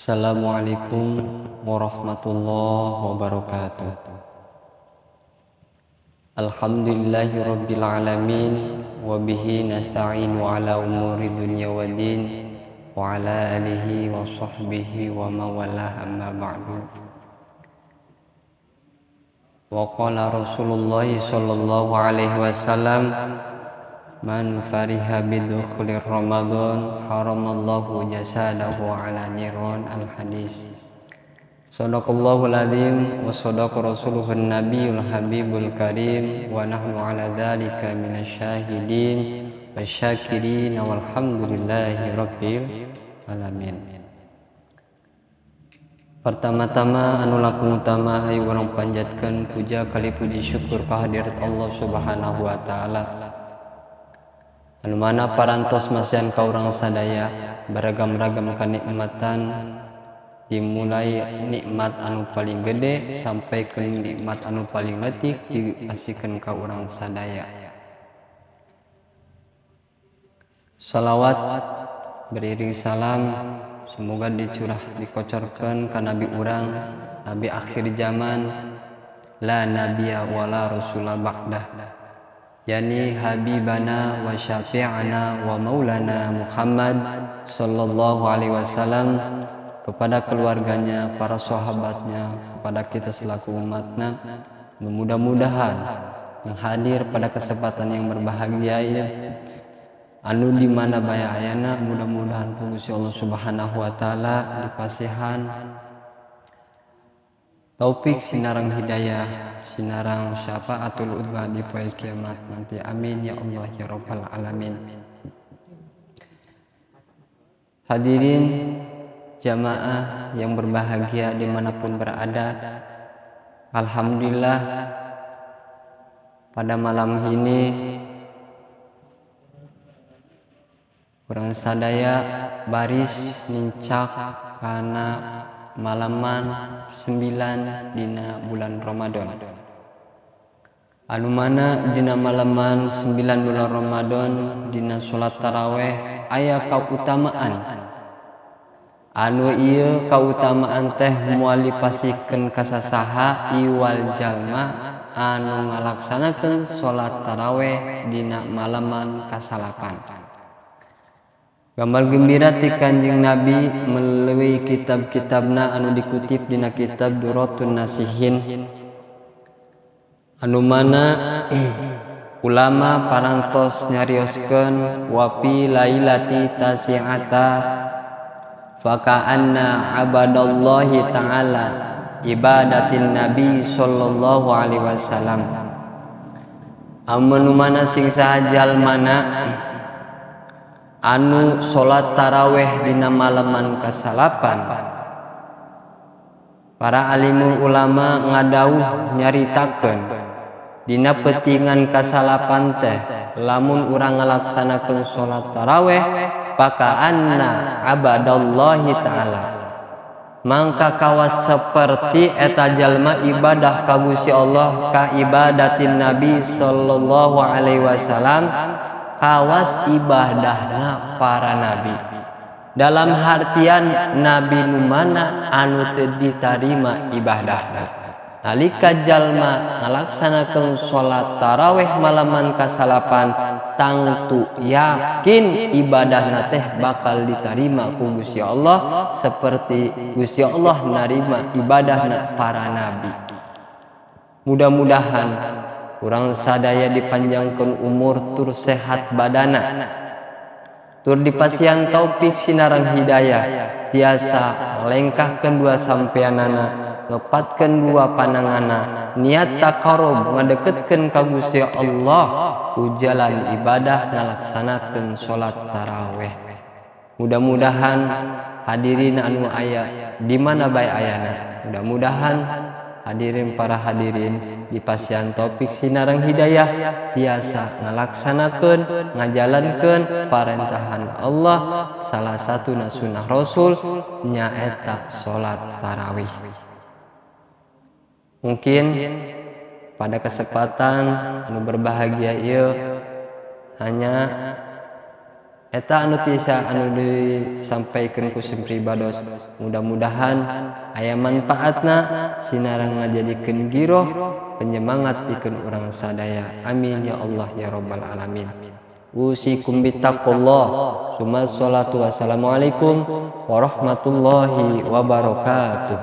Assalamualaikum warahmatullahi wabarakatuh. Alhamdulillahi rabbil alamin wa bihi nasta'inu ala umuri dunya wa din wa ala alihi wa sahbihi wa mawalah, amma ba'du. Wa qala Rasulullah sallallahu alaihi wasallam, man fariha bidukhuli Ramadan haramallahu jasadahu ala niran. Al-hadis. Sadaqallahul azim wa sadaqa rasuluhun nabiyul habibul karim wa nahnu ala dzalika minasyahidin wasyakirin walhamdulillahi rabbil alamin. Pertama-tama anu langkung utama hayu urang panjatkeun puja kali puji syukur kehadirat Allah Subhanahu wa taala, anu mana parantos masihan ka urang sadaya beragam-ragam kenikmatan, dimulai nikmat anu paling gede sampai ke nikmat anu paling leutik dipasihkeun ka urang sadaya. Salawat beriring salam semoga dicurah dikocorkeun ka nabi urang, nabi akhir zaman, la nabiyya wala rasula ba'dah, yani habibana wa syafi'ana wa maulana Muhammad sallallahu alaihi wasallam, kepada keluarganya, para sahabatnya, kepada kita selaku umatnya. Mudah-mudahan yang hadir pada kesempatan yang berbahagia ya, anu di mana bae ayana, mudah-mudahan ku Allah Subhanahu wa taala dipasihan taufik sinarang hidayah, sinarang syafaatul udma di poe kiamat nanti. Amin ya Allah ya rabbal alamin. Hadirin jamaah yang berbahagia dimanapun berada, alhamdulillah pada malam ini urang sadaya baris nincak kana malaman 9 dina bulan Ramadan, anu mana dina malaman 9 bulan Ramadan dina salat taraweh aya kautamaan, anu ieu kautamaan teh moal dipasihkeun ka sasaha iwal jalma anu ngalaksanakeun salat taraweh dina malaman kasalapan. Gambar gembira ti Kanjeng Nabi melalui kitab-kitabna anu dikutip dina kitab Duratun Nasihin, anu mana ulama parantos nyarioskeun wa fi lailati tasi'ata faka'anna abadallahi ta'ala ibadatin nabi sallallahu alaihi wasallam. Anu mana sing saha jalmana anu salat taraweh dina malaman kasalapan, para alimul ulama ngadauh nyaritakeun dina petingan kasalapan teh lamun urang ngalaksanakeun salat taraweh paka'anna abadallahi ta'ala, mangka kawas seperti eta jalma ibadah ka Gusti Allah ka ibadatin nabi sallallahu alaihi wasallam, kawas ibadahna para nabi. Dalam hartian nabi nu mana anu teu ditarima ibadahna. Nalika jalma ngalaksanakeun salat taraweh malaman kasalapan, tangtu yakin ibadahna teh bakal ditarima ku Gusti Allah seperti Gusti Allah narima ibadahna para nabi. Mudah-mudahan urang sadaya dipanjangkeun umur tur sehat badana, tur dipasihan taufik sinarang hidayah, tiasa lengkahkeun dua sampeanana, ngepatkeun dua panangana, niat taqarrub ngadeketkeun ka Gusti Allah ku jalan ibadah ngalaksanakeun salat taraweh. Mudah-mudahan hadirin anu aya di mana bae ayana, mudah-mudahan hadirin para hadirin dipasihan taufik sinarang hidayah, tiasa ngalaksanakeun ngajalankeun parentahan Allah, salah satu sunnah Rasul nyaeta salat tarawih. Mungkin pada kesempatan anu berbahagia ieu hanya Eta anu tiasa anu disampaikan ku sim pribados, mudah-mudahan aya manfaatna, sinareng ngajadikeun giroh penyemangat pikeun urang sadaya. Amin ya Allah ya rabbal alamin. Usikum bittaqullah. Summa salatu wassalamualaikum warahmatullahi wabarakatuh.